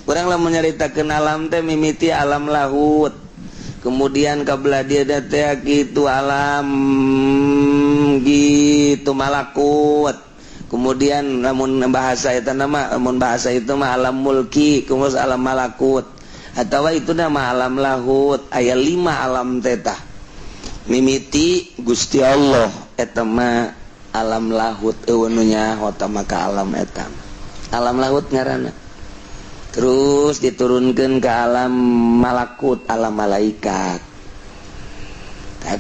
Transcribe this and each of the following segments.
Urang lamun nyaritakeun alam teh mimiti alam lahut, kemudian kabelah dia teh gitu alam gitu malakut, kemudian lamun bahasa itu nama, lamun bahasa itu mah alam mulki, kemudian alam malakut atau itu nama alam lahut. Aya lima alam teh tah. Mimiti Gusti Allah eta mah alam lahut, euweuh nu nyaho maka alam eta alam lahut ngaranna. Terus diturunkan ke alam malakut, alam malaikat.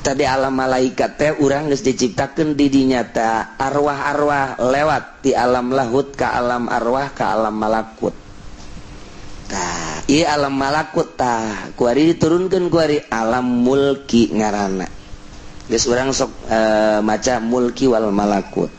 Tadi alam malaikat teh urang geus diciptakeun di dinya teh, arwah-arwah lewat di alam lahut ke alam arwah, ke alam malakut. Tah, ieu alam malakut tah kuari diturunkeun, kuari alam mulki ngaranna. Geus urang sok maca mulki wal malakut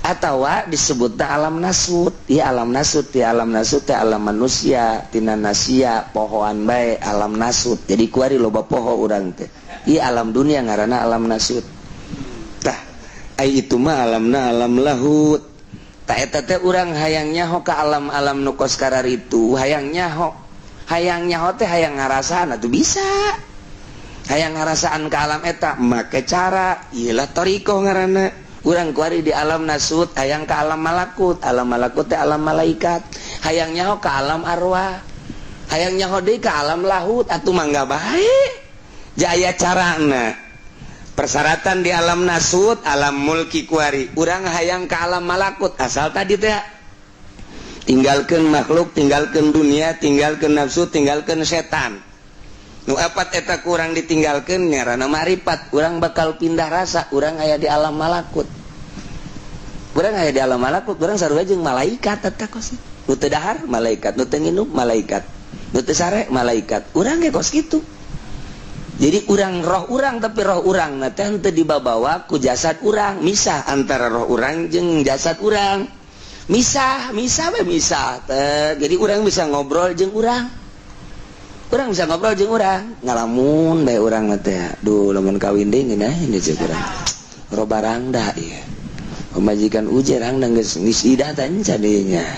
atau disebut alam nasut. Ya, alam nasut ya, alam nasut teh alam manusia, tina nasia pohoan bae alam nasut. Jadi kuari loba poho urang teh. Ieu alam dunia ngaranna alam nasut. Tah, ai itu mah alamna alam lahut. Tah, eta teh urang hayang nyaho ka alam-alam nu kos itu, hayang nyaho, hayang nyaho teh, hayang ngarasaan atuh bisa. Hayang ngarasaan ka alam eta make cara ieu lah, thoriqoh ngaranna. Urang kuari di alam nasut hayang ke alam malakut. Alam malakut teh alam malaikat. Hayang nyaho ke alam arwah, hayang nyaho deui ke alam lahut, atuh mangga bae jaya carana. Persyaratan di alam nasut, alam mulki, kuari urang hayang ke alam malakut, asal tadi teh tinggalkan makhluk, tinggalkan dunia, tinggalkan nafsu, tinggalkan setan. Nu apat eta kurang ditinggalkan ngaranna marifat. Urang bakal pindah rasa, urang aya di alam malakut. Urang aya di alam malakut, urang sarua jeung malaikat eta kos. Nu teu dahar malaikat, nu teu nginum malaikat, nu teu sare malaikat. Urang ge kos kitu. Jadi urang roh urang, tapi roh urang na teh henteu dibabawa ku jasad urang, misah antara roh urang jeung jasad urang. Misah, misah we misah. Teh, jadi urang bisa ngobrol jeung urang. Urang bisa ngobrol jeung urang, ngalamun bae urang mah teh. Duh, lamun kawin deui ngeunah geus urang. Roba rangda ieu. Pamajikan ujer rangda geus geus idah teh nya.